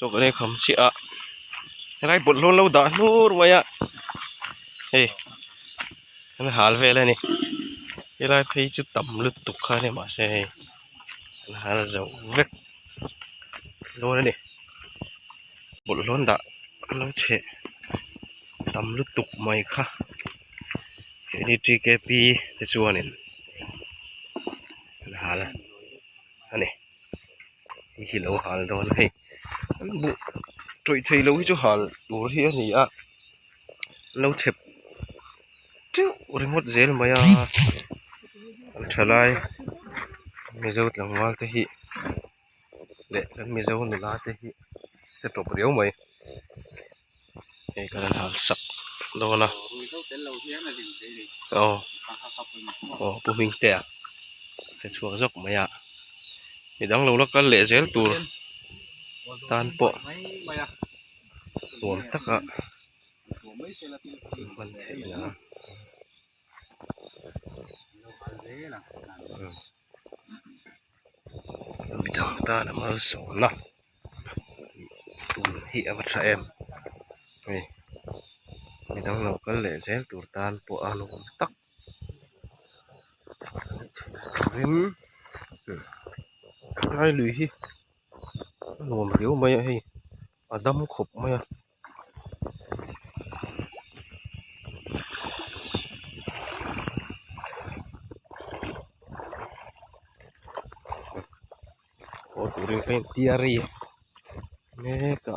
Chaw kan ei kham chiah a helai bawlhhlawh an lo dah hnur mai a hei an hal vel a ni helai phei chu tam lutuk kha a ni mahse hei an hal zo vek dawn a ni bawlhhlawh an dah an lo chheh tam lutuk mai kha keini t k p te chuanin an hal a ni. Hei hi lo hal dawn a hei an buh tawih thei lo hi chu hal tur hi a ni a an lo chhep teuh ringawt zel mai a an thalai mizo tlangval te hi leh kan mizo nula te hi che tawp riau mai hei kan han hal sak dawn a aw aw pu hmingtea hre chhuak zawk mai a midang lo la kal leh zel tur tan pawh nuam taka hman theih na midang tan a malsawmna tum hi a va tha em hei midang lo kal leh zel tur tan pawh a nuam tak rim helai lui hi a nuam riau mai a hei a dam khawp mai a. Haw turin ka intiari mek a.